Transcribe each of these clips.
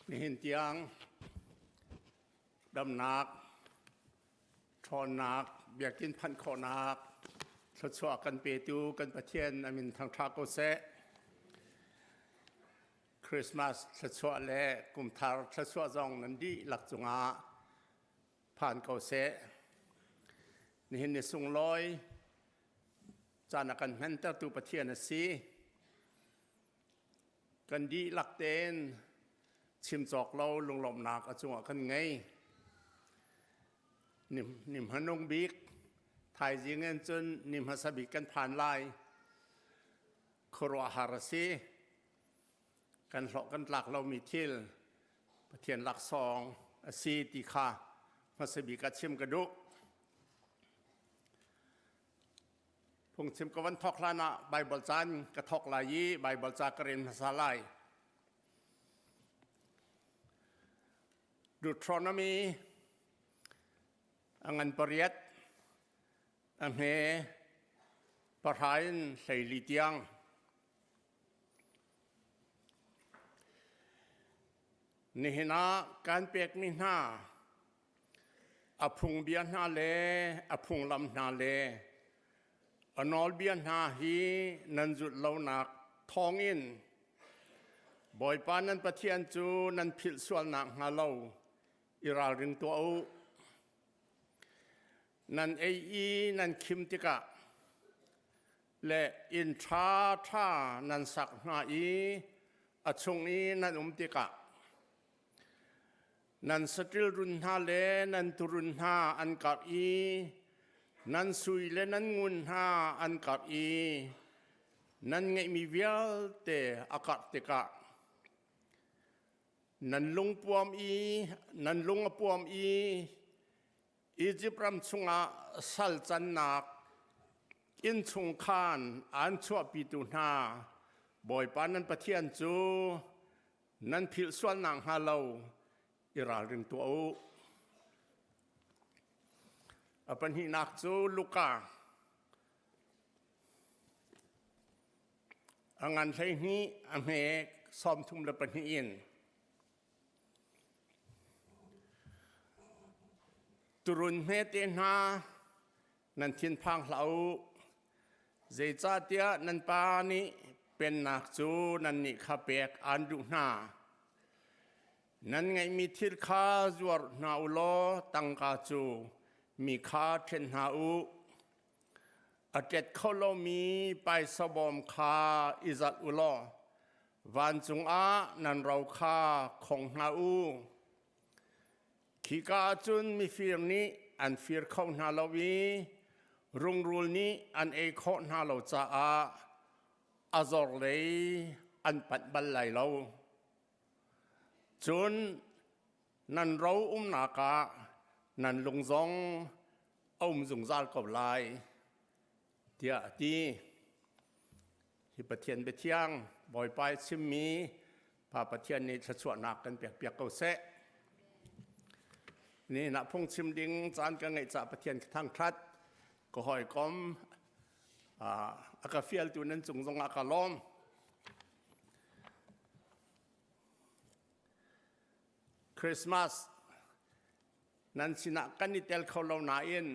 Nihin tiang damnak, ṭhawnnak, biakinn phanh khawhnak thluachuah kan petu kan Pathian a min thangṭha ko seh. Christmas thluachuah le kumthar thluachuah zong nan dihlak cungah phan ko seh. Nihin ni sunglawi caan a kan hmantertu Pathian a si. Kan dihlak tein chim cawk lo lunglawmhnak a cungah kan ngei. Ni hmanung bik thaizing in cun ni hmasa bik kan phan lai. Khuaruahhar a si. Kan hlawh kan tlak lomi thil Pathian laksawng a si ti kha hmasa bik ah chim ka duh. Phungchim ka van thawk hlan ah Baibal caan ka thawk lai i Baibal ca ka rel hmasa lai. Deuteronomy a ngan pariat a hme pahra in 14 tiang. Nihin ah kan pekmi hna A phungbia hna le a phunglam hna le a nawlbia hna hi nan zulh lonak thawngin Bawipa nan Pathian cu nan philh sual nakhnga lo i ralring tuah u. Nan ei i nan khim tikah le inn ṭhaṭha nan sak hna i a chung i nan um tikah Nan saṭil run hna le nan turun hna an karh i nan sui le nan ngun hna an karh i nan ngeihmi vialte a karh tikah nan lung puam i nan lung a puam i Izipt ram chungah sal cannak innchung khan aan chuahpitu hna Bawipa nan Pathian cu nan philh sual nakhnga lo i ralring tuah u. A pahnihnak cu Luka a ngan 12 a hme 32 in Turun hmete hna nan thinphang hlah u zeicahtiah nan pa nih pennak cu nannih kha pek aan duh hna. Nan ngeihmi thil kha zuar hna u law tangka cu mi kha ṭhen hna u. A ṭet kho lomi paisa bawm kha i zalh u law vancung ah nan ro kha khong hna u. Khika ah cun mifir nih an fir kho hna lo i rungrul nih an ei khawh hna lo caah a zor lei an panh bal lai lo. Cun nan ro umnak ah nan lung zong a um zungzal ko lai, tiah a ti. Hi Pathian biathiang Bawipa i chimmi Pa Pathian nih thluachuahnak kan pekpiak ko seh. Ni na phungchim ding caan ka ngeih caah Pathian ka thangṭhat. Ka hawikom a ka fialtu nan cung zongah ka lawm. Christmas nan sinah kan i tel kho lo nain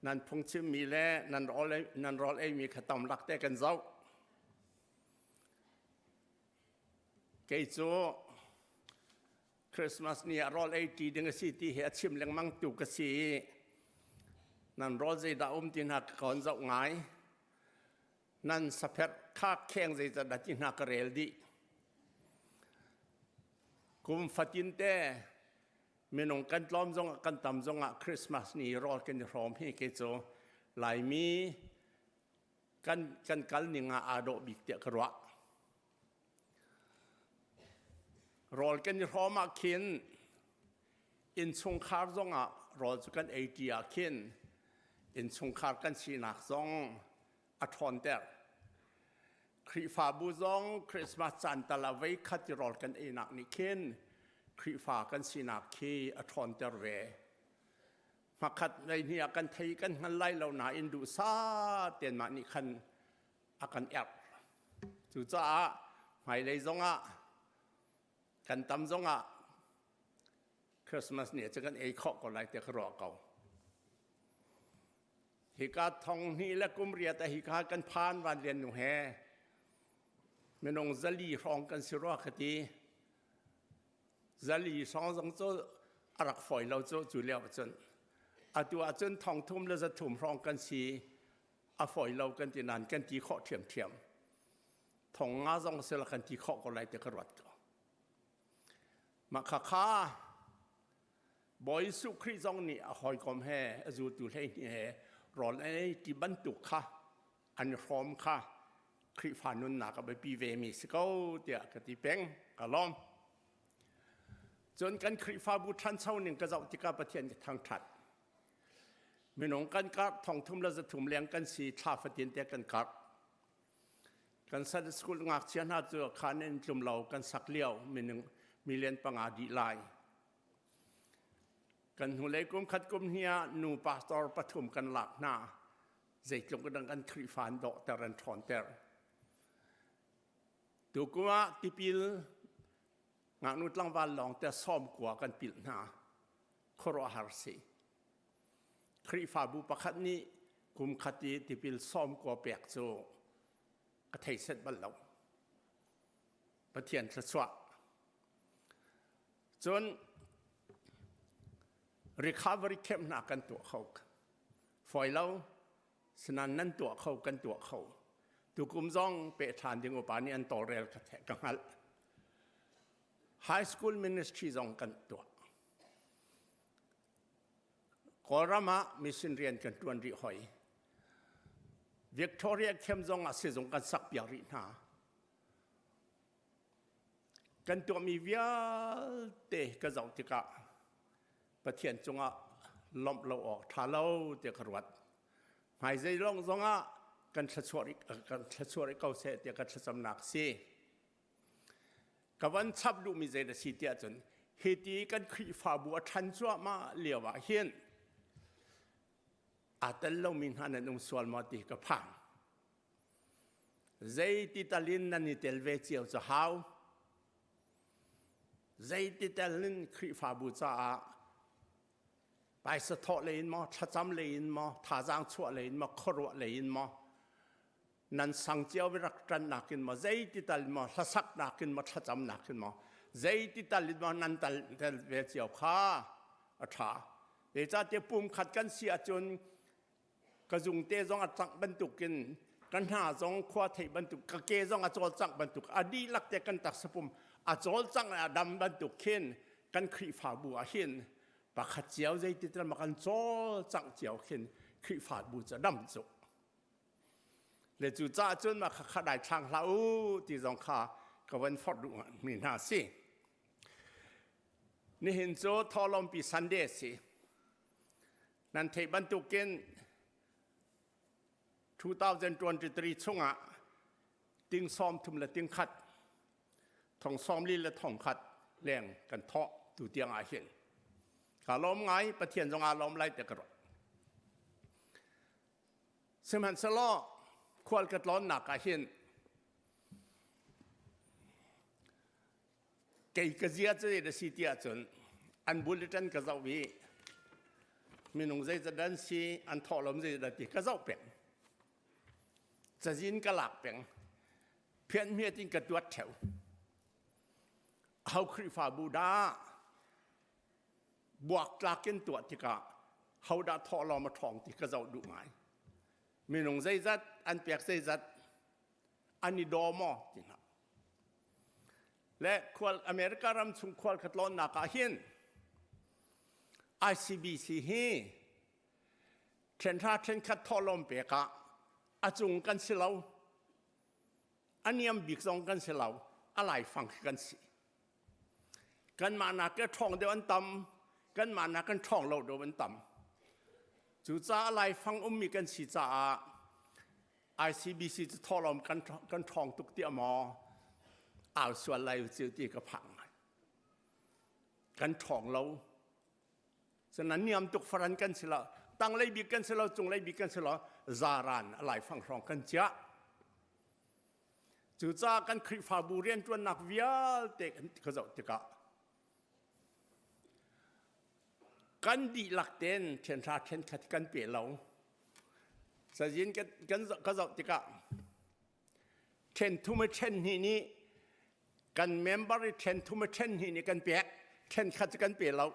nan phungchimmi le nan rawl eimi kha tam lak te kan zoh. Kei cu Christmas ni ah rawl ei ṭi ding a si ti hi a chim lengmang tu ka si i nan rawl zeidah um ti hna ka kawn zoh ngai. Nan sapherh khak kheng zeizat dah ti hna ka rel dih. Kum fatin te minung kan tlawm zongah kan tam zongah Christmas ni rawl kan i hrawm hi kei cu Laimi kan kal ning ah aa dawh bik tiah ka ruah. Rawl kan i hrawm ah khin innchungkhar zongah rawl cu kan ei ṭi ah khin innchungkhar kan sinak zong a ṭhawnter. Khrihfabu zong Christmas caan tal ah voi khat i rawl kan einak nih khin Khrihfa kan sinak khi a ṭhawnter ve. Hmakhat hleihnih ah kan thei kan hngal lai lo nain duhsah tein mah nih khan a kan erh. Cucaah hmailei zongah Kan tam zongah Christmas ni cu kan ei khawh ko lai tiah ka ruah ko. Hika thong hnih le kum riat a hika kan phan van lian nu he minung zali hrawng kan si rua ka ti. Zali hrawng zong cu a rak fawi lo cu cu lio cun. Atu ahcun thong thum le zathum hrawng kan si a fawi lo kan ti nain kan ti khawh ṭhiamṭhiam. Thong nga zong sila kan ti khawh ko lai ti ka ruat ko. Mah khakha Bawi Jesuh Khrih zong nih a hawikom he a zultu 12 he rawl an ei ti bantuk kha an i hrawm kha Khrihfa nunnak a biapi vemi si ko tiah ka ti peng ka lawm. Cun kan Khrihfabu ṭhancho ning ka zoh tikah Pathian ka thangṭhat. Minung kan karh thongthum le zathum leng kan si thla fatin te kan karh. Kan Sunday school ngakchia hna cu khan in tlum lo kan sak lio minung million panga dih lai. Kan hnulei kum khat kum hnih ah nu pastor pathum kan lak hna. Zeitluk dang kan Khrihfa an dawhter an ṭhawnter. Tukum ah tipil ngaknu tlangval lawng te sawm kua kan pilh hna. Khuaruahhar si. Khrihfabu pakhat nih kum khat i tipil sawm kua pek cu ka thei set bal lo. Pathian thluachuah. Cun recovery camp hna kan tuah kho. Fawi lo, sinan nan tuah kho kan tuah kho. Tukum zong peh ṭhan ding upa nih an tawlrel ka ka hngalh. High school ministry zong kan tuah. Kawlram ah mission rian kan ṭuan rih hoi. Victoria camp zong ah sizung kan sak piak rih hna. Kan tuahmi vialte ka zoh tikah Pathian cungah lawmh lo awk ṭha lo tiah ka ruat. Hmaizei lawng zongah kan thluachuah rih kan thluachuah rih ko seh tiah ka thlacamnak si. Ka van chap duhmi zei na si tiah cun hiti kan Khrihfabu a ṭhan cuahmah lio ah hin aa tel lomi hna nan um sual maw ti ka phang. Zeiti tal in nan i tel ve cio cu hau. Zeiti tel in Khrihfabu caah paisa thawh lei in maw, thlacam lei in maw, thazaang chuah lei in maw, khuaruah lei in maw, nan sang cio rak ṭannak in maw, zeiti tal in maw, hlasaknak in maw, thlacamnak in maw, zeiti tal in maw nan tal tel ve cio kha a ṭha. Zeicahtiah pumkhat kan si ahcun ka zungte zong a cangh bantukin ka hna zong khua theih bantuk ka ke zong a cawlcangh bantuk a dihlak te kan taksapum a cawlcangh a dam bantuk khin kan Khrihfabu ah hin pakhat cio zeiti tal ma kan cawlcangh cio khin Khrihfabu cu dam cu le cu caah cun ma kha kha dai thlang hlah u ti zong kha ka van forh duh mi hna si nihin cu thawlawmpi Sunday si Nan theih bantukin 2023 chungah ting sawm thum le ting khat thong sawm li le thong khat leng kan thawh tu tiang ah hin ka lawm ngai Pathian zong aa lawm lai te ka ruah sihmanhsehlaw khual ka tlawnnak ah hin Kei ka zia cu zei da si ti ahcun an bulletin ka zoh i minung zeizat dan si an thawhlawm zeizat dah ti ka zoh peng. Cazin ka lak peng. Phianhmiat in ka tuat theo. Ho Khrihfabu dah buaktlak in tuah tikah ho dah thawhlawm a ṭhawng ti ka zoh duh ngai. Minung zeizat an pek zeizat an i daw maw ti hna. Le khual America ram chung khual ka tlawnnak ah hin ICBC hi ṭhenhra ṭhenkhat thawhlawm pek ah a cung kan si lo a niam bik zong kan si lo a laifang khi kan si kanmah nak ke ṭhawng deuh an tam kanmah nak kan ṭhawng lo deuh an tam cucaah laifang ummi kan si caah ICBC cu thawhlawm kan kan ṭhawng tuk tiah maw au sual lai cu ti ka phang ngai kan ṭhawng lo cun an niam tuk faran kan si lo tanglei bik kan si lo cunglei bik kan si lo zaran a laifang hrawng kan chiah. Cucaah kan Khrihfabu rianṭuannak vialte kan ka zoh tikah kan dihlak tein ṭhenhra ṭhenkhat kan pe lo. Sazin kan, kan, ka zoh tikah ṭhen thum i ṭhen hnih nih kan member i ṭhen thum i ṭhen hnih nih kan pek, ṭhen khat cu kan pe lo.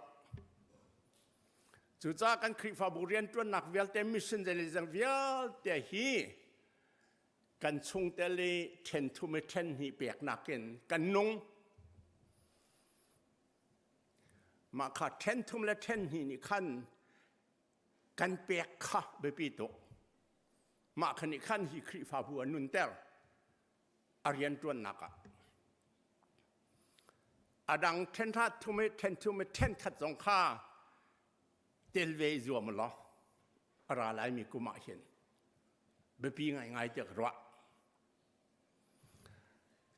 Cucaah kan Khrihfabu rianṭuannak vialte mission zeilezeng vialte hi kan chungtel i ṭhen thum i ṭhen hnih peknak in kan nung. Mah kha ṭhen thum le ṭhen hnih nih khan kan pek kha biapi tuk. Mah kha nih khan hi Khrihfabu a nunter a rianṭuannak ah. A dang ṭhen hrat thum i ṭhen thum i ṭhen khat zong kha tel ve i zuam law a ra laimi kum ah hin biapi ngaingai tiah ka ruah.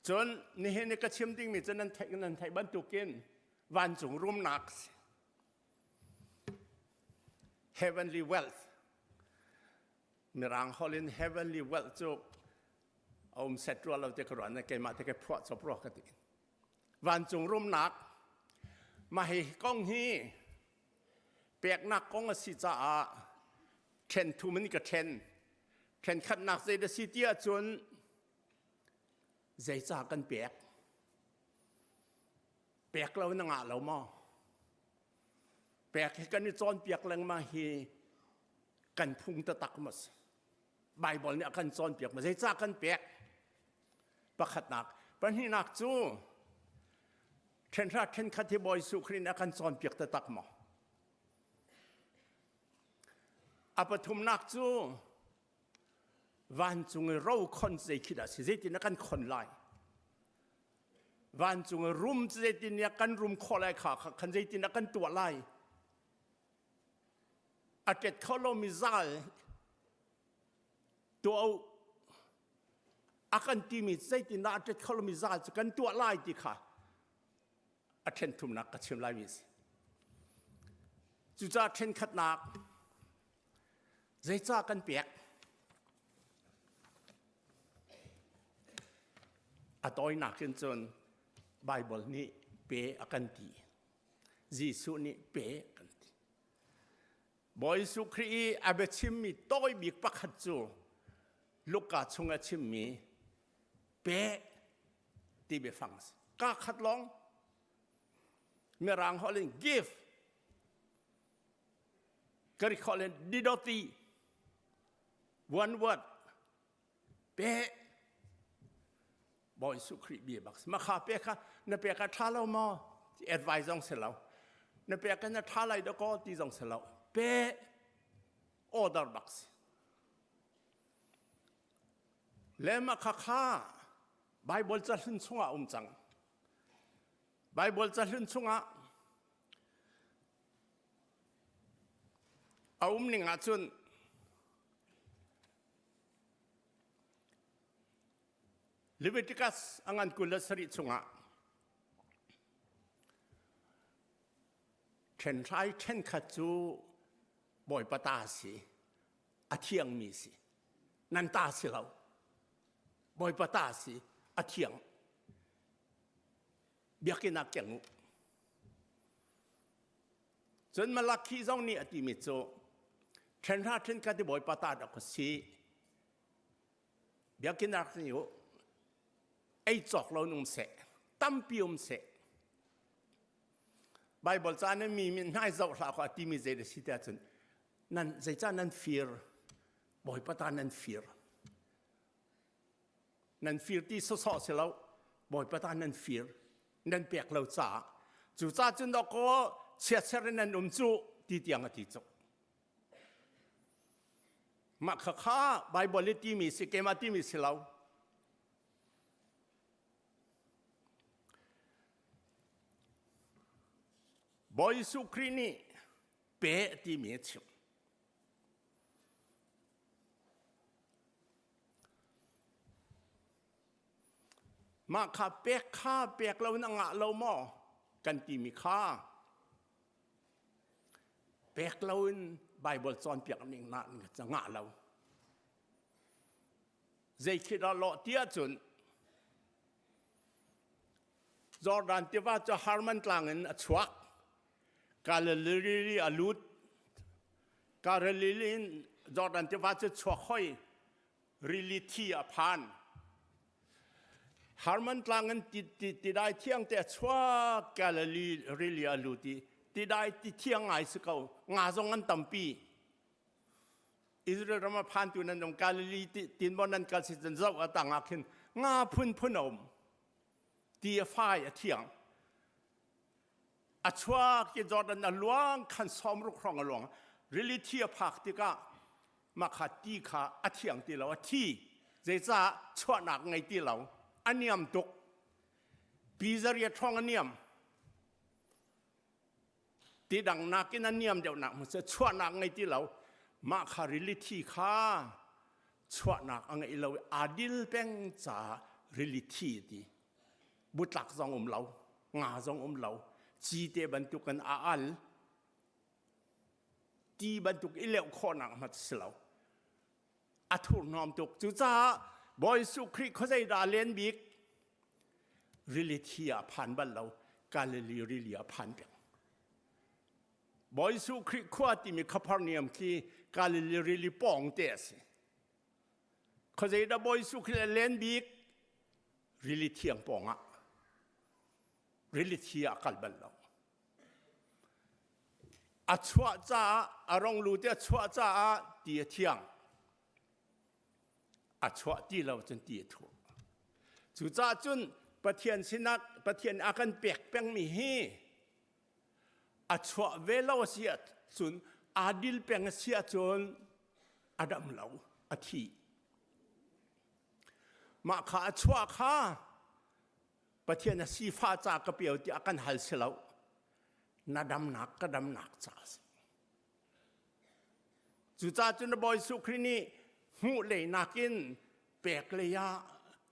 Cun nihin i ka chim dingmi cu nan theih nan theih bantukin vancung rumnak heavenly wealth mirang holh in heavenly wealth cu a um set rua lo te ka ruah na keimah te ka phuah cop rua ka ti vancung rumnak mah hi kong hi peknak kong a si caah ṭhen thum in ka ṭhen ṭhenkhatnak zei da si ti ahcun zeicah kan pek pek lo na ngah lo maw pek hi kan i cawnpiak lengmang hi kan phung taktak maw si Bible nih a kan cawnpiak ma zeicah kan pek pakhatnak pahnihnak cu ṭhenhra ṭhenkhat hi Bawi Jesuh Khrih nih a kan cawnpiak taktak maw A pathumnak cu vancung i ro khon zei khi dah si zeitin a kan khon lai vancung i rum zeitin a kan rum khawh lai kha khan zeitin a kan tuah lai a tet kho lomi zal tuah u a kan timi zeitin dah a tet kho lomi zal cu kan tuah lai ti kha a ṭhen thumnak ka chim laimi a si. Cucaah ṭhenkhatnak zeicah kan pek? A tawinak in cun Baibal nih pe a kan ti. Jesuh nih pe a kan ti. Bawi Jesuh Khrih i a biachimmi tawi bik pakhat cu Luka chung a chimmi pe ti biafang a si. Ka khat lawng Mirang holh in give Greek holh in didoti one word pe Bawi Jesuh Khrih bia bak ma kha pe kha na pe ka tha lo maw advice zong si lo na pe ka na tha lai dakaw ti zong si lo pe order bak si Le mah khakha Baibal cahlun chungah um cang. Baibal cahlun chungah a um ning ahcun Leviticus a ngan 27 chungah ṭhenhrai ṭhenkhat cu Bawipa ta a si a thiangmi si nan ta si lo bawipa ta si a thiang biakinn ah keng u cun malakhi zong nih a timi cu ṭhenhra ṭhenkhat i bawipa ta dak si biakinn ah ni u ei cawk lo um seh tampi um seh Bible ca na mi min hnai zoh hlah ko a timi zei da si tiah cun nan zeicah nan fir bawipa ta nan fir nan fir ti sawsawh si lo bawipa ta nan fir nan pek lo caah cucaah cun dawkaw chiatser in nan um cu ti tiang a ti cu mah kha kha Bible i timi si keimah timi si lo Bawi Jesuh Khrih nih pe timi a chim. Mah kha pek kha pek lo na ngah lo maw kan timi kha pek lo in Bible cawnpiak ning na ngah lo. Zei khi dah lawh ti ahcun. Jordan tiva cu Harman tlang in a chuak. Galilee a lut. Galilee in Jordan tiva cu chuak hoi rili thi a phan. Harman tlang in tidai thiang te a chuak Galilee rili a lut i tidai ti thiang ngai si ko nga zong an tampi. Israel ram a phantu nan um Galilee tin bon nan kal si cun zoh a tang ah khin nga phunphun a um. Ti a fai a thiang. A chuak i Jordan a luang khan sawmruk hrawng a luang. Rili thi a phak tikah mah kha ti kha a thiang ti lo, a thi. Zeicah chuahnak ngei ti lo. A niam tuk. Pi zariat hrawng a niam. Ti dang nakin a niam deuhnak hmun cu chuahnak ngei ti lo. Mah kha rili thi kha chuahnak a ngei lo i aa dil peng caah rili thi a ti. Butlak zong um lo, nga zong um lo, cite bantukin a al, ti bantuk i leuh khawhnak hmanh si lo. A thurhnawm tuk. Cucaah Bawi Jesuh Khrih khuazei dah a len bik? Rili thi ah phan bal lo, Galilee rili ah phan peng. Bawi Jesuh Khrih khua timi Capernaum khi Galilee rili pawng te a si. Khuazei dah Bawi Jesuh Khrih a len bik? Rili thiang pawng ah. Rili thi ah kal bal lo. A chuah caah a rong lu te a chuah caah ti a thiang. A chuah ti lo cun ti a thuh. Cucaah cun Pathian sinah Pathian a kan pek pengmi hi a chuah ve lo a si ahcun aa dil peng a si ahcun a dam lo a thi. Mah kha a chuah kha Pathian a sifah ca ka pio tiah kan hal si lo. Na damnak ka damnak ca a si. Cucaah cun Bawi Jesuh Khrih nih hmuh lei nakin pek lei ah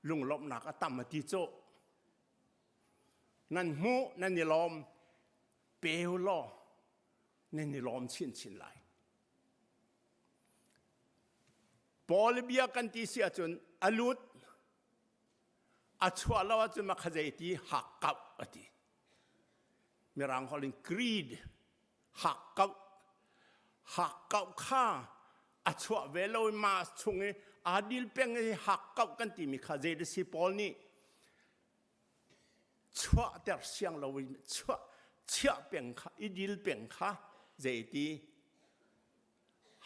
lunglawmhnak a tam a ti cu. Nan hmuh nan i lawm, pe u law nan i lawm chinchin lai. Paul bia kan ti si ahcun a lut a chuah lo ahcun ma kha zei ti hakkauh a ti. Mirang holh in greed hakkauh hakkauh kha a chuah ve lo i maas chung i aa dil peng i hakkauh kan timi kha zei si Paul nih chuahter siang lo in chuah chiah peng kha i dil peng kha zei ti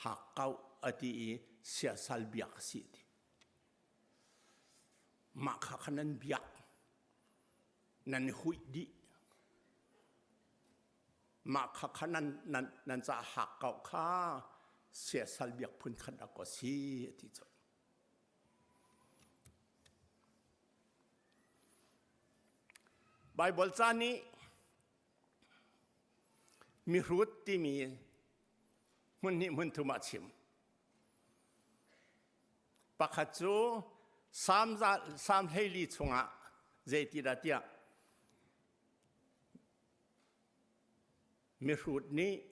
hakkauh a ti i siasal biak a si ti mah kha kha nan biak nan huih dih mah kha kha nan nan nan ca hakkauh kha siasal biak phun khat a ko si a ti cu Baibal ca nih mihrut timi hmun hnih hmun thum ah chim. Pakhat cu Salm, Salm 14 chungah zeiti dah tiah mihrut nih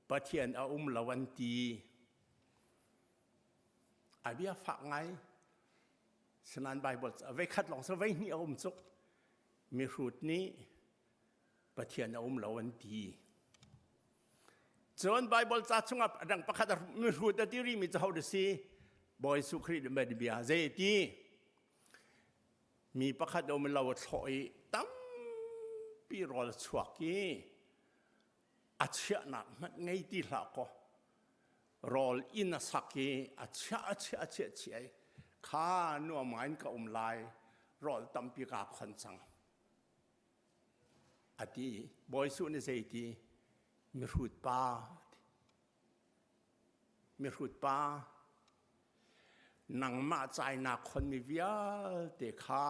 Pathian a um lo an ti. A bia fak ngai. Sinain Baibal vei khat lawng sa vei hnih a um cuk. Mihrut nih Pathian a um lo an ti. Cun Baibal ca chungah a dang pakhat mihrut a ti rimi cu ho si? Bawi Jesuh Khrih nih bia zei ti? Mi pakhat um lo a thlawh i tampi rawl a chuak i a chiahnak hmanh ngei ti hlah kaw rawl inn a sak i a chiah a chiah a chiah chiah i kha nuam ngai in ka um lai rawl tampi kaa khon cang a ti Bawi Jesuh nih zei ti mihrut pa mihrut pa nangmah cai naa khonmi vialte kha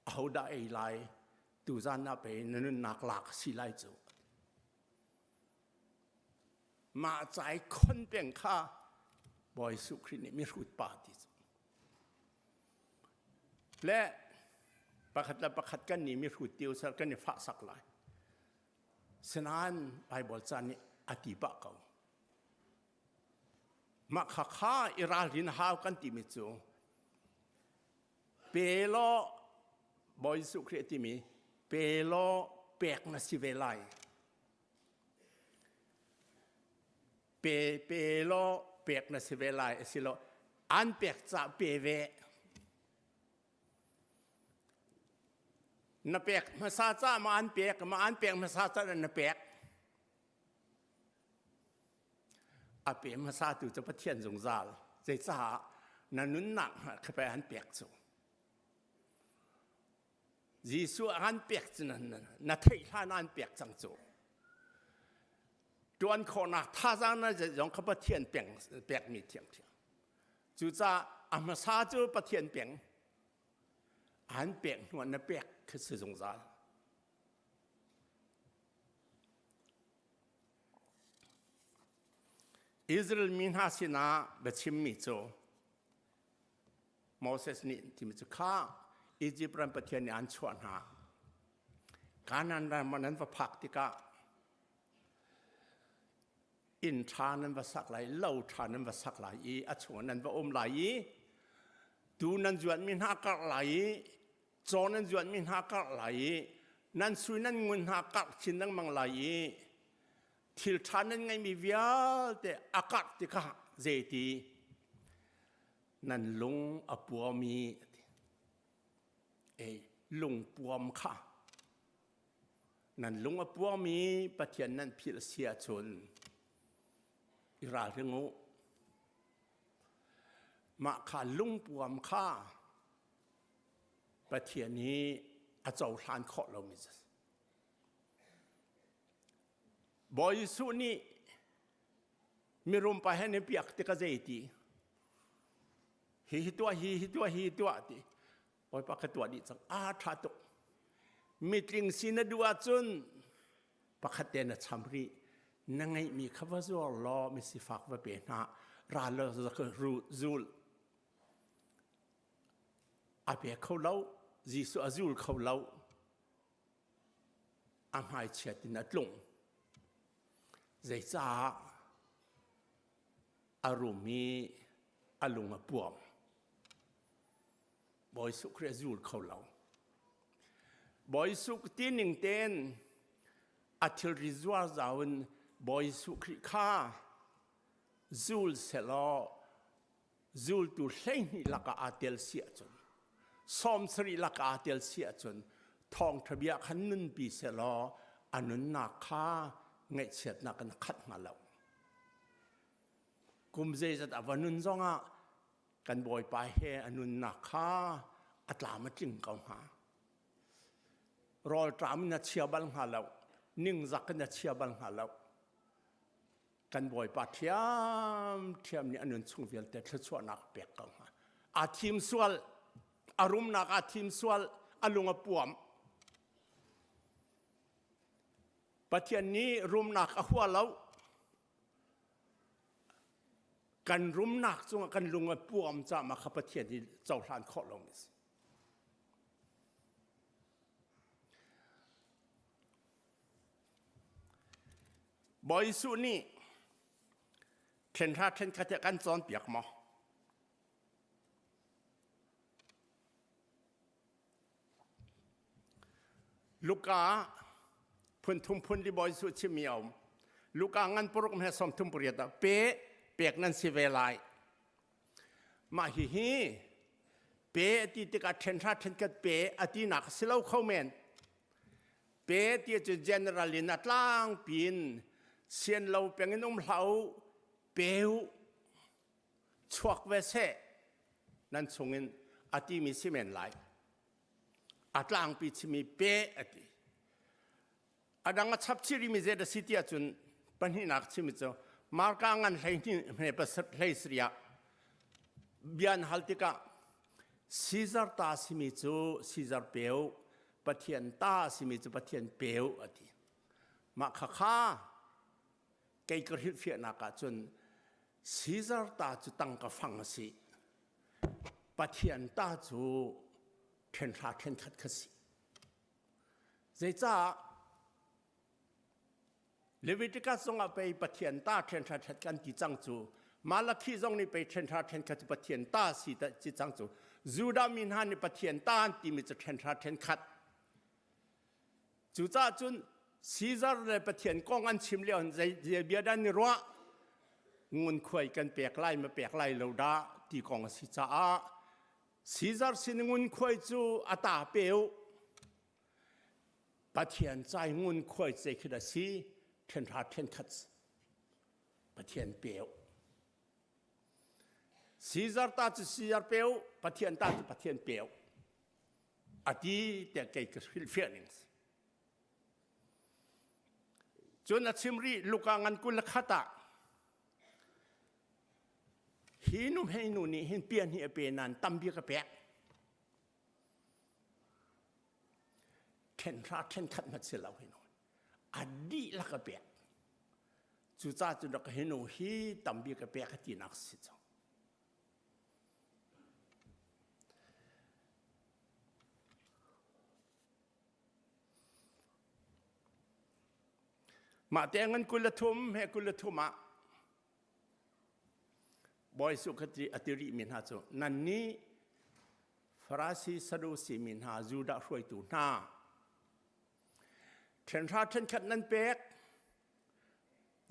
ahodah ei lai tuzan ah pei na nunnak lak a si lai cu mah cai khon peng kha Bawi Jesuh Khrih nih mihrut pa ti cu le pakhat le pakhat kan nih mihrut ti usal kan i fah sak lai sinain Bible ca nih a ti pah ko mah kha kha i ralrin hau kan timi cu pe law Bawi Jesuh Khrih a timi. Pe law pek na si ve lai. Pe pe law pek na si ve lai asilo an pek ca pe ve. Na pek hmasa ca ma an pek ma an pek hmasa ca na pek. A pe hmasa tu cu Pathian zungzal. Zeicah na nunnak kha pe an pek cu. Jesuh an pek cu na theih hlan an pek cang cu. Tuan khawhnak thazaang na zong kha Pathian peng pekmi thiamthiam. Cucaah a hmasa cu Pathian peng an pek hnu na pek khi si zungzal. Israel mi hna sinah biachimmi cu Moses nih timi cu kha Egypt ram Pathian nih an chuah hna. Kanaan ram ah nan va phak tikah inn ṭha nan va sak lai, lo ṭha nan va sak lai i a chungah nan va um lai i tu nan zuanmi hna karh lai i caw nan zuanmi hna karh lai i nan sui nan ngun hna karh chin lengmang lai i thil ṭha nan ngeihmi vialte a karh tikah zeiti nan lung a puami ei lungpuam kha nan lung a puami Pathian nan philh si ahcun i ralring u mah kha lungpuam kha Pathian hi a cohlan khawh lomi Bawi Jesuh nih mirum pa he ni piak tikah zei ti hi hi tuah hi hi tuah hi tuah ti Bawipa ka tuah dih cang a tha tuk mitling si na duh ahcun pakhat te na cham rih na ngeihmi kha va zuar law misifak va pe hna ra law zul a pe kho lo Jesuh a zul kho lo a hmaichiat in a tlung. Zeicah a rum i a lung a puam. Bawi Jesuh Khrih a zul kho lo. Bawi Jesuh ti ning ten a thilri zuar zau in Bawi Jesuh Khrih kha zul selaw zultu 12 lakah aa tel si ahcun 70 lakah aa tel si ahcun thawngṭha bia khan nunpi sehlaw a nunnak kha ngaihchiatnak in a khat hnga lo. Kum zeizat a va nun zongah kan Bawipa he a nunnak kha a tlam a tling ko hnga. Rawlṭam in a chia bal hnga lo, ningzak in a chia bal hnga lo. Kan Bawipa ṭhiamṭhiam nih a nun chung vialte thluachuahnak a pek ko hnga. Aa thim sual, a rumnak aa thim sual, a lung a puam. Pathian nih rumnak a hua lo. Kan rumnak cungah kan lung a puam caah mah kha Pathian hi cohlan khawh lomi a si. Bawi Jesuh nih ṭhenhra ṭhenkhat hi a kan cawnpiak maw? Luka phun thum phun li Bawi Jesuh chimmi a um. Luka ngan paruk hme som thum pariat ah pe pek nan si ve lai. Mah hihi pe a ti tikah ṭhenhra ṭhenkhat pe a tinak a si lo kho men. Pe ti cu general in a tlangpi in sian lo peng in um hlah u, pe u, chuak ve seh nan chungin a timi si men lai. A tlangpi chimi pe a ti. A dang a chap chih rimi zei a si ti ahcun pahnihnak chimi cu Marka ngan 12 hme hlei sarih ah bia an hal tikah Caesar ta simi cu Caesar pe u, Pathian ta simi cu Pathian pe u a ti. Mah khakha kei ka hrilhfiahnak ahcun Caesar ta cu tangka fang a si. Pathian ta cu ṭhenhra ṭhenkhat kha si. Zeicah Leviticus zongah pei Pathian ta ṭhenhra ṭhet kan ti cang cu. Malakhi zong nih pei ṭhenhra ṭhenkhat cu Pathian ta si ti cang cu. Judah mi hna nih Pathian ta an timi cu ṭhenhra ṭhenkhat. Cucaah cun Caesar le Pathian kong an chim lio hin zei bia dah ni ruah ngunkhuai kan pek lai ma pek lai lo dah ti kong a si caah Caesar sin ngunkhuai cu a ta pe u Pathian cai ngunkhuai ce khi da si ṭhenhra ṭhenkhat Pathian pe u Caesar ta cu Caesar pe u Pathian ta cu Pathian pe u a ti tiah kei ka hrilhfiah ning si. Cun a chim rih Luka ngan 21 ah hi nu hei nu nih hin pian hi a pe nain tambik a pek. Ṭhenhra ṭhenkhat hmanh si lo hi nu. A dihlak a pek. Cucaah cun rak hi nu hi tambik a pek a tinak si cang. Mah te ngan 23 he 23 ah Bawi Jesuh kha a ti rihmi hna cu nannih Farasi Sadusi mi hna Judah hruaitu hna ṭhenhra ṭhenkhat nan pek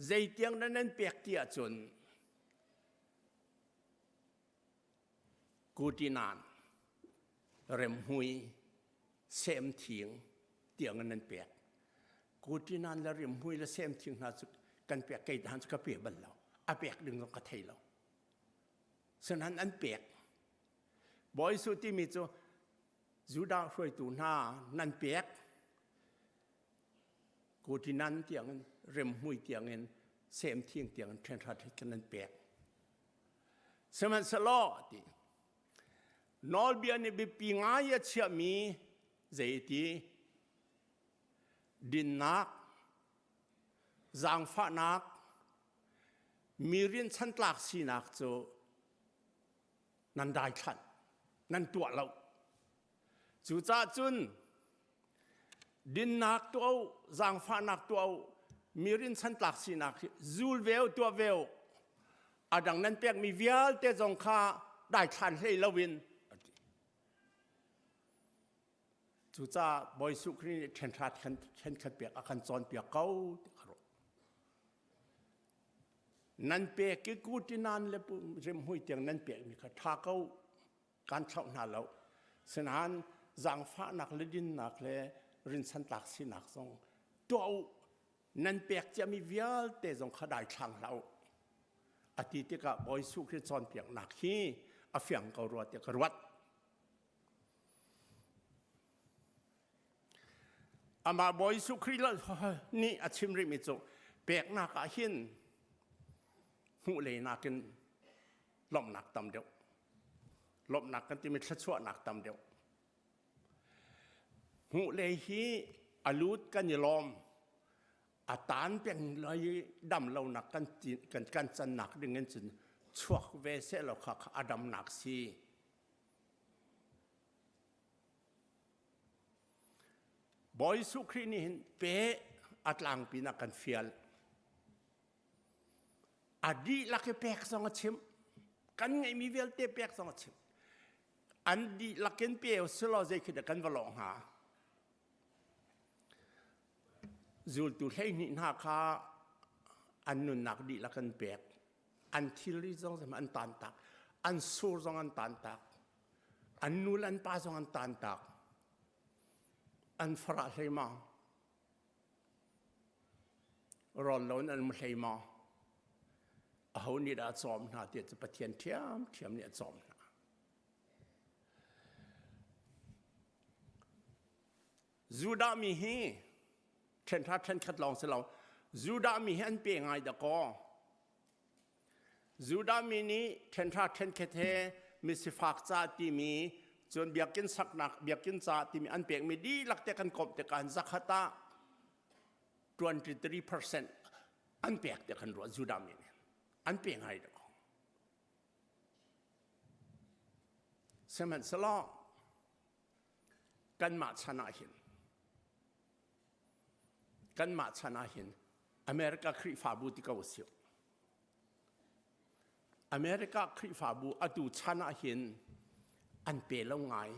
zeitiang nan nan pek ti ahcun Kutinan, remhmui, semthing tiang in nan pek. Kutinan le rimhmui le semthing hna cu kan pek kei han cu ka pe bal lo. A pek ding zong ka thei lo. Sinain an pek. Bawi Jesuh timi cu Judah hruaitu hna nan pek. Kutinan tiang in rimhmui tiang in semthing tiang in ṭhenhra ṭhen nan pek. Sihmanhsehlaw ti nawlbia nih biapi ngai a chiahmi zeiti dinnak, zaangfahnak, mi rinhchantlak sinak cu nan daithlanh, nan tuah lo. Cucaah cun Dinnak tuah u, zaangfahnak tuah u, mi rinhchantlak sinak hi zul ve u, tuah ve u. A dang nan pekmi vialte zong kha daithlan hlei loin a ti. Cucaah Bawi Jesuh Khrih nih ṭhenhrat ṭhenkhat pek a kan cawnpiak ko ti ka ruah. Nan pek i kutinan le rimhmui tiang nan pekmi kha ṭha ko kan thlauh hna lo. Sinain zaangfahnak le dinnak le rinsantlak sinak zong tuah u. Nan pek ciami vialte zong kha daithlang hlah u. A ti tikah Bawi Jesuh Khrih cawnpiaknak hi a fiang ko rua tiah ka ruat. Amah Bawi Jesuh Khrih nih a chim rihmi cu peknak ah hin hmuh lei nakin lawmhnak tam deuh. Lawmhnak kan timi thluachuahnak tam deuh. Hmuh lei hi a lut kan i lawm. A tan peng lai dam lonak kan kan kan cannak ding in cun chuak ve seh law kha a damnak si. Bawi Jesuh Khrih nih hin pe a tlangpi na kan fial. A dihlak i pek zong a chim. Kan ngeihmi vialte pek zong a chim. An dihlak in pe selaw zei khi dah kan va lawh hnga? Zultu 12 hna kha an nunnak dihlak an pek. An thilri zong an tantak. An sur zong an tantak. An nu le an pa zong an tantak. An farah hlei ma? Rawl lo in an um hlei maw? Aho nih dah a cawm hna ti cu Pathian ṭhiamṭhiam nih a cawm hna. Judah mi hi ṭhenhra ṭhenkhat lawng si lo Judah mi hi an pe ngai dakaw. Judah mi nih ṭhenhra ṭhenkhat he misifak ca timi cun biakinn saknak biakinn ca timi an pekmi dihlak te kan komh tikah zakhat ah 23% an pek te kan ruah Judah mi nih an pe ngai dakaw. Sihmanhsehlaw kanmah chan ah hin kanmah chan ah hin America Khrihfabu ti ko usih. America Khrihfabu atu chan ah hin an pe lo ngai.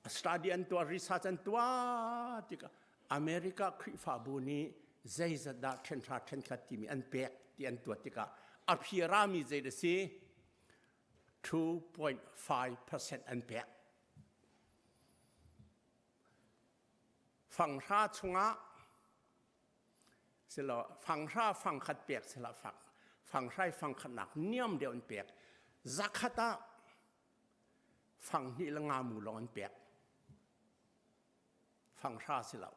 Study an tuah, research an tuah tikah America Khrihfabu nih zeizat dah ṭhenhra ṭhenkhat timi an pek ti an tuah tikah a phirami zei a si? 2.5% an pek. Fanghra chungah silo fanghra fangkhat pek sila fang fanghrai fangkhatnak niam deuh an pek zakhat ah fang hnih le nga mu lawng an pek fanghra si lo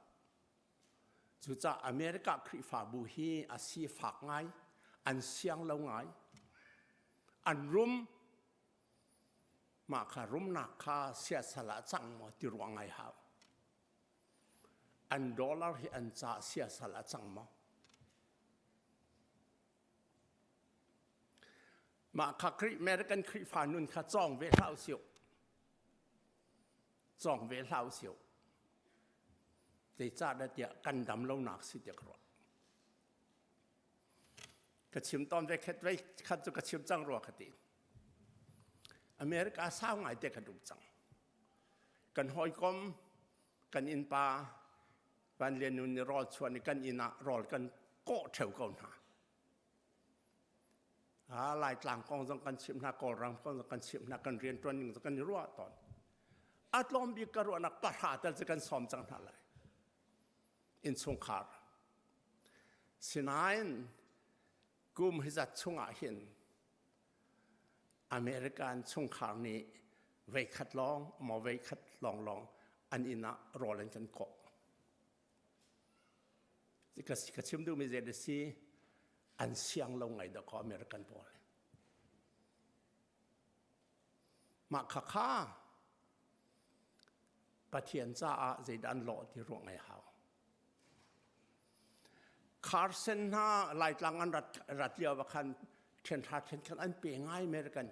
cucaah America Khrihfabu hi a si fak ngai an siang lo ngai an rum mah kha rumnak kha siasal ah cang maw ti ruang ngai hau an dollar hi an ca siasal ah cang maw Mah kha American Khrihfa nun kha cawng ve hlah usih. Cawng ve hlah usih. Zeicahdah tiah kan dam lonak si tiah ka ruah. Ka chim tawn ve khat ve khat cu ka chim cang rua ka ti. America sau ngai te kan um cang. Kan hawikom, kan innpa, Van Lian Nu nih rawl chuan i kan inn ah rawl kan kawh ṭheo ko hna. Ah, Laitlang kong zong kan chimh hna, Kawlram kong zong kan chimh hna, kan rianṭuan ning zong kan i ruah tawn. A tlawm bik ka ruahnak pahra tal cu kan sawm cang hna lai. Innchungkhar. Sinain kum hi zat chungah hin American chungkhar nih veikhat lawng maw veikhat lawnglawng an inn ah rawl an kan kawh. Ka, ka chim duhmi zei a si an siang lo ngai dawkaw American pawl. Mah khakha Pathian caah zeidah an lawh ti ruah ngai hau. Carson hna Laitlang an rat, rat lio ah khan ṭhenhra ṭhenkhat an pe ngai American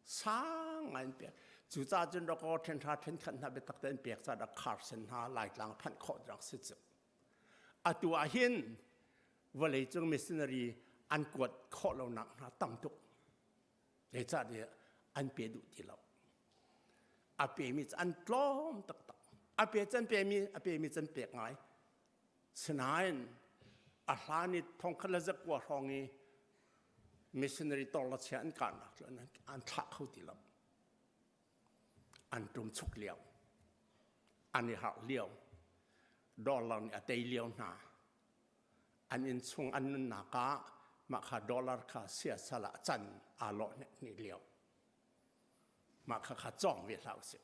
sang ngai an pek. Cucaah cun rakaw ṭhenhra ṭhenkhat hna biatak te an pek caah Carson hna Laitlang phanh khawh rak si cu. Atu ah hin vawleicung missionary an kuat khawh lonak hna tam tuk. Zeicahtiah an pe duh ti lo. A pemi cu an tlawm taktak. A pe can pemi a pemi can pek ngai. Sinain a hlan i thongkhat le zakua hrawng i missionary torlachia an kahnak cu an thlah kho ti lo. An ṭum chuk lio. An i harh lio. Dollar nih a tei lio hna. An innchung an nunnak ah mah kha dollar kha siasal ah can aa lawh ni lio. Mah kha kha cawng ve hlah usih.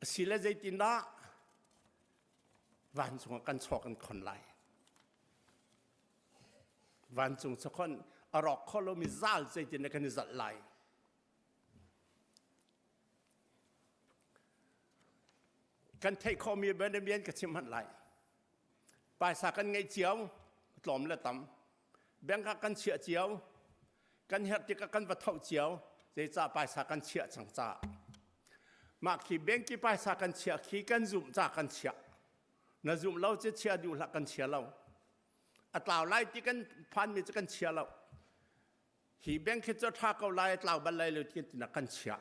Asile zeitindah vancung ah kan chaw kan khon lai. Vancung chakhon a rawk kho lomi zal zeitin kan i zalh lai. Kan theih khawhmi Benjamin ka chim hmanh lai. Paisa kan ngeih cio, tlawm le tam. Bank ah kan chiah cio, kan herh tikah kan va tho cio, zeicah paisa kan chiah cang caah. Mah khi bank i paisa kan chiah khi kan zumh ca kan chiah. Na zumh lo cu chia duh hlah kan chia lo. A tlau lai ti kan phanmi cu kan chia lo. Hi bank hi cu a ṭha ko lai, a tlau bal lai lo ti tinak kan chiah.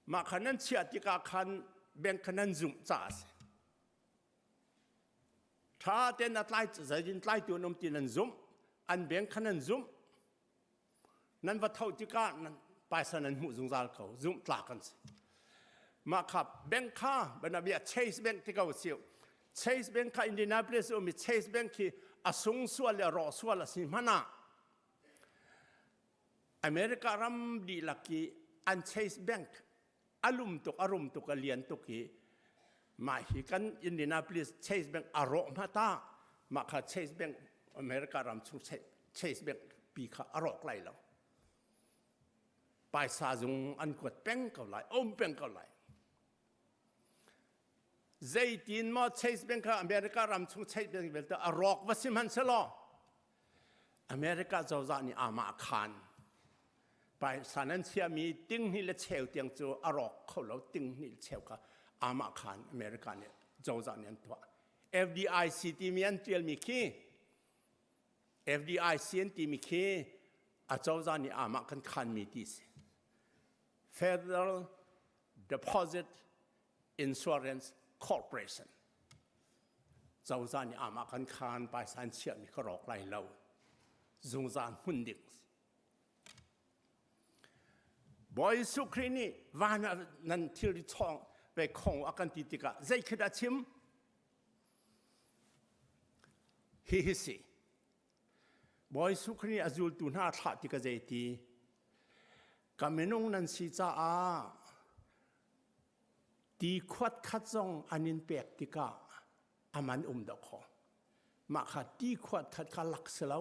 Mah kha nan chiah tikah khan bank kha nan zumh caah a si. Ṭha tein a tlai zeitin tlaitu an um ti nan zumh, an bank kha nan zumh. Nan va tho tikah nan paisa nan hmuh zungzal ko, zumh tlak an si. Mah kha bank kha banabia Chase Bank ti ko siu. Chase Bank kha Indianapolis um i Chase Bank khi a sung sual le a rawh sual a si hmanh ah America ram dihlak i an Chase Bank a lum tuk a rum tuk a lian tuk i mah hi kan Indianapolis Chase Bank a rawh hma ta mah kha Chase Bank America ram chung Chase Bank pi kha a rawk lai lo paisa zung an kuat peng ko lai um peng ko lai Zeitin maw Chase Bank kha America ram chung Chase Bank vialte a rawk va si hmanhsehlaw America cozah nih amah a khaan. Paisa nan chiahmi tinghnih le cheu tiang cu a rawk kho lo tinghnih le cheu kha amah khaan America nih cozah nih an tuah. FDIC timi an ṭialmi khi FDIC an timi khi a cozah nih amah kan khaanmi ti si. Federal Deposit Insurance Corporation. Cozah nih amah kan khan paisa an chiahmi ka rawk lai lo. Zungzal hmun ding. Bawi Jesuh Khrih nih van ah nan thilri chawng ve khong a kan ti tikah zei khi dah chim? Hi hi si. Bawi Jesuh Khrih nih a zultu hna thlah tikah zei ti? Ka minung nan si caah ti khuat khat zong an in pek tikah aman um dah kho. Mah kha ti khuat khat kha lak si lo.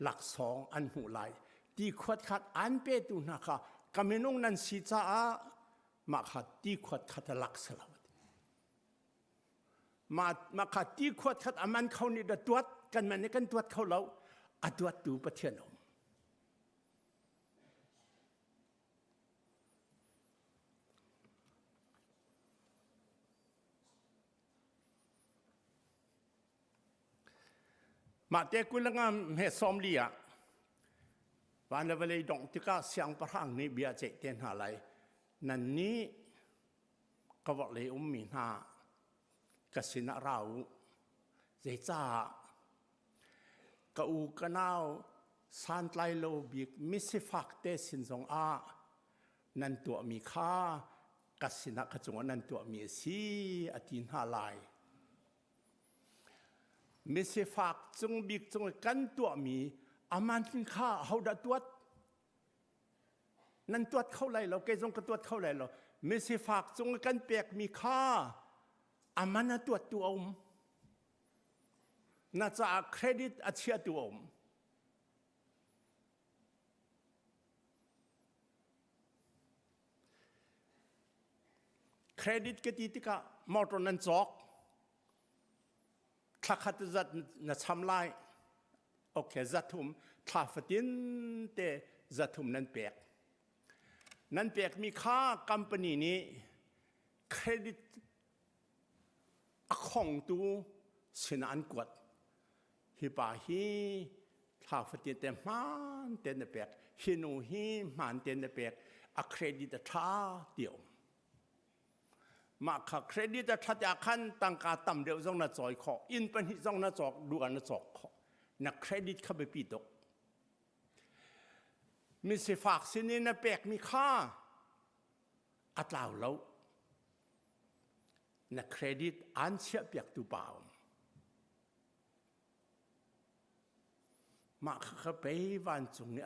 Laksawng an hmuh lai. Ti khuat khat an petu hna kha ka minung nan si caah mah kha ti khuat khat a lak si lo. Mah, mah kha ti khuat khat a man kho nih da tuat kan man nih kan tuat kho lo. A tuattu Pathian um. Mah te kulanga he sawmli ah van le vawlei dongh tikah siangpahrang nih bia ceih te hna lai. Nan nih ka vorhlei ummi hna ka sinah ra u. Zeicah ka u ka nau santlai lo bik misifak te sin zong ah nan tuahmi kha ka sinah ka cungah nan tuahmi a si a ti hna lai. Misifak cung bik cung i kan tuahmi aman kha hodah tuat? Nan tuat kho lai lo, kei zong ka tuat kho lai lo. Misifak cung i kan pekmi kha aman a tuattu a um. Na caah credit a chiatu a um. Credit ka ti tikah motor nan cawk. Thla khat zat na cham lai. Okay, zathum thla fatin te zathum nan pek. Nan pekmi kha company nih credit a khongtu sinah an kuat. Hi pa hi thla fatin te hmaan te na pek. Hi nu hi hmaan te na pek. A credit a ṭha ti um. Mah kha credit a ṭhat ah khan tangka tam deuh zong na cawi khawh. Inn pahnih zong na cawk duh ah na cawk khawh. Na credit kha biapi tuk. Misifak sinin na pekmi kha a tlau lo. Na credit aan chiahpiaktu pa a um. Mah kha pei vancung i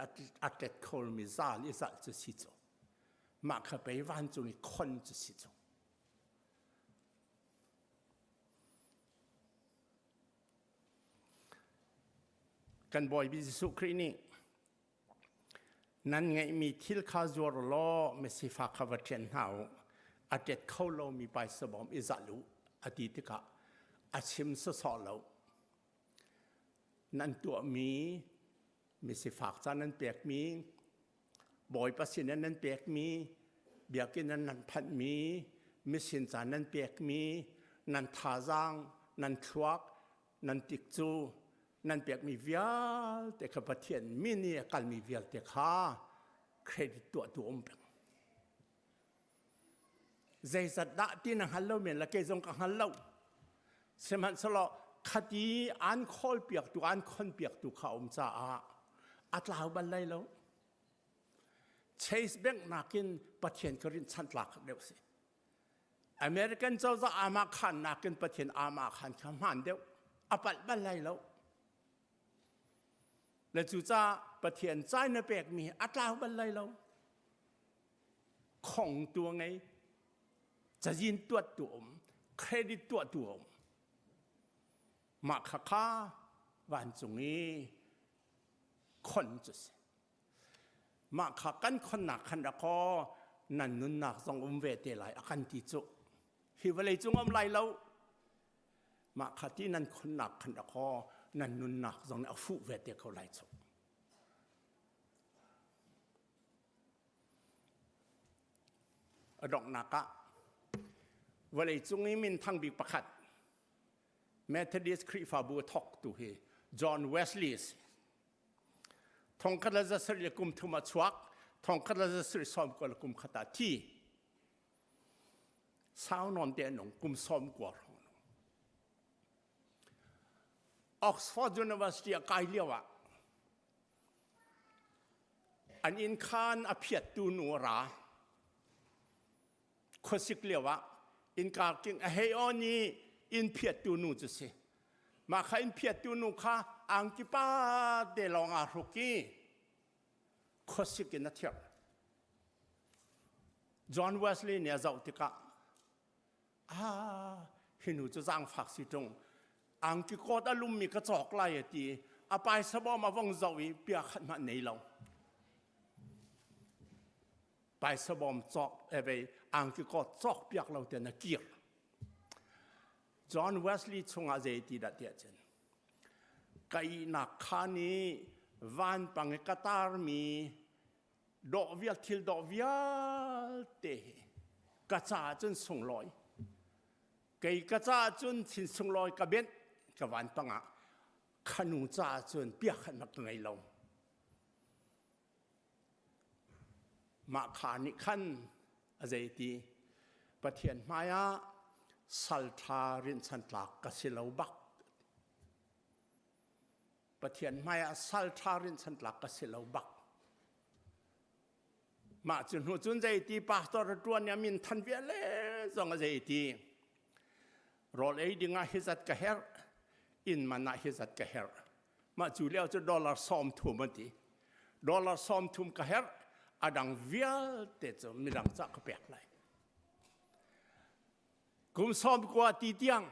a tet khomi zal i zalh cu si cu. Mah kha pei vancung i khon cu si cu. Kan Bawipi Jesuh Khrih nih nan ngeihmi thil kha zuar law misifak kha va ṭhen hna u. A ṭet kho lomi paisa bawm i zalh u a ti tikah a chim sawsawh lo. Nan tuahmi misifak ca nan pekmi Bawipa sin ah nan pekmi biakinn ah nan phanhmi misin ca nan pekmi nan thazaang nan thluak nan tikcu nan pekmi vialte kha Pathian min i a kalmi vialte kha credit tuahtu um peng. Zeizat dah ti na hngal lo men la kei zong ka hngal lo. Sihmanhsehlaw khati an khawl piaktu an khon piaktu kha um caah a tlau bal lai lo. Chase Bank nakin Pathian ka rin chan tlak deuh si. American cozah ama khan nakin Pathian ama khan kha hmaan deuh. A palh bal lai lo. Le cucaah Pathian cai na pekmi a tlau bal lai lo. Khong tu a ngei. Cazin tuat tu um. Credit tuah tu um. Mah kha kha vancung i khon cu si. Mah kha kan khonnak khan rak kaw nan nunnak zong um ve te lai a kan ti cu. Hi vawlei cung um lai lo. Mah kha ti nan khonnak khan rak kaw nan nunnak zong nih a fuh ve te ko lai cu. A donghnak ah vawlei cung i minthang bik pakhat Methodist Khrihfabu a thawktu hi John Wesley a si. Thongkhat le zasarih le kum thum a chuak. Thongkhat le 190 le kum khat ah thi. Sau nawn te nung kum 90 hrawng nung. Oxford University a kai lio ah an inn khan a phiattu nu a ra. Khuasik lio ah innka king a hei on i inn phiattu nu cu si. Mah kha inn phiattu nu kha angki pa te lawng aa hruk i khuasik in a thirh. John Wesley nih a zoh tikah ah hi nu cu zaangfak si ṭung angki kawt a lummi ka cawk lai a ti a paisa bawm a vong zoh i pia khat hmanh nei lo paisa bawm cawk evei angki kawt cawk piak lo ten a kir John Wesley chungah zei ti dah tiah cun ka ihnak khan i vanpang i ka tarmi dawh vial thil dawh vialte hi ka caah cun sunglawi kei ka caah cun thin sunglawi ka benh ka vanpang ah khanu caah cun piakhatnak ka ngei lo mah kha nih khan a zei ti Pathian hmai ah sal ṭha rinhchan tlak ka si lo bak Pathian hmaiah sal ṭha rinhchan tlak ka si lo bak. Mah cu hnu cun zeiti pastor a ṭuan i a min than viale zong a zeiti. Rawl ei ding ah hi zat ka herh, inn man ah hi zat ka herh. Mah cu lio cu dollar 30 an ti. Dollar 30 ka herh, a dang vialte cu midang cah ka pek lai. Kum 90 ti tiang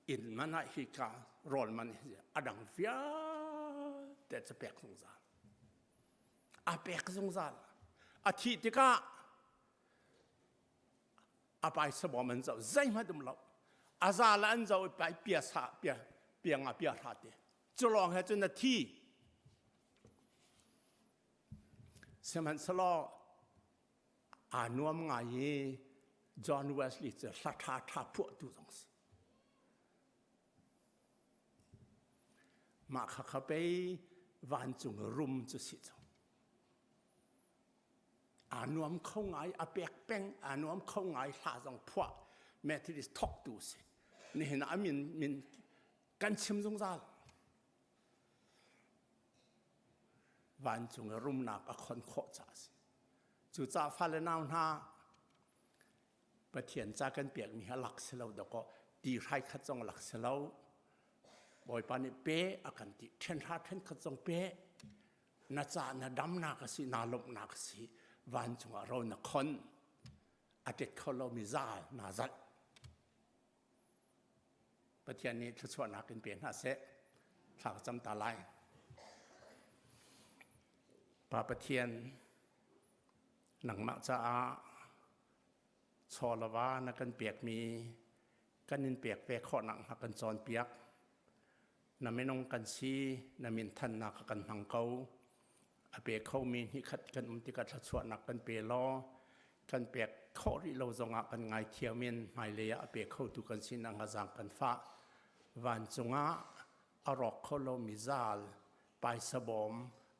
inn man ah hika rawl man hi a dang vialte cu pek zungzal a pek zungzal a thih tikah a paisa bawm an zoh zeihmanh um lo a zal an zoh i pai pia sa pia piang ah pia hra te cu lawng he cun a thi sihmanhsehlaw aa nuam ngai i John Wesley cu hla ṭha ṭha phuahtu zong si. Mah kha kha pei vancung rum cu si cu. Aa nuam kho ngai, a pek peng, aa nuam kho ngai hla zong phuah Methodist thawktu si. Nihin ah a min min kan chim zungzal. Vancung i rumnak a khon khawh caah a si. Cucaah fale nau hna, Pathian ca kan pekmi hi a lak si lo dawkaw ti hrai khat zong a lak si lo. Bawipa nih pe a kan ti. Ṭhenhra ṭhenkhat zong pe. Na ca na damnak a si, naa lawmhnak a si. Vancung ah ro na khon. A ṭet kho lomi zal naa zalh. Pathian nih thluachuahnak in pe hna seh. Thla ka cam ta lai. Pa Pathian, nangmah caah chaw le va na kan pekmi kan in pek ve khawhnak hnga kan cawnpiak. Na minung kan si, na min thannak ka kan hmang ko. A pe khomi hnihkhat kan um tikah thluachuahnak kan pe law, kan pek khawh rih lo zongah kan ngaithiam in hmailei ah a pe khotu kan sinak hnga zaang kan fah. Vancung ah a rawk kho lomi zal paisa bawm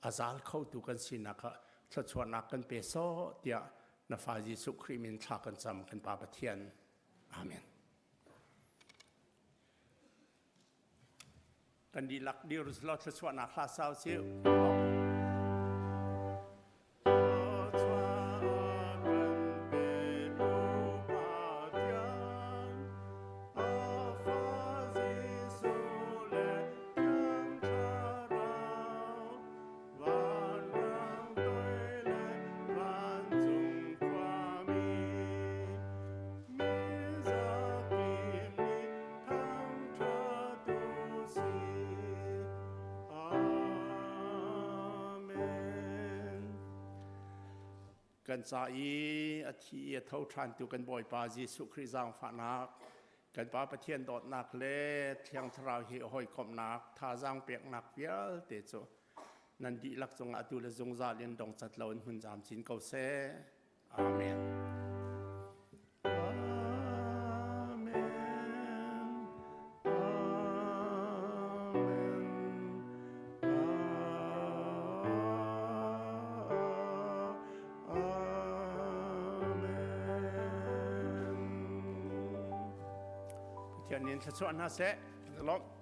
a zal khotu kan sinak ah thluachuahnak kan pe sawh tiah na fa Jesuh Khrih min thla kan cam kan Pa Pathian. Amen. Kan dihlak dir law thluachuahnak hla sau siu. Kan ca i a thi i a tho ṭhantu kan Bawipa Jesuh Khrih zaangfahnak, kan Pa Pathian dawtnak le Thiang Thlarau hi hawikomhnak, thazaang peknak vialte cu nan dihlak cungah atu le zungzal in dongcat lo in hmun camcin ko seh. Amen. Amen. Amen. Amen. Pathian in thluachuah hna seh. Kan i lawm.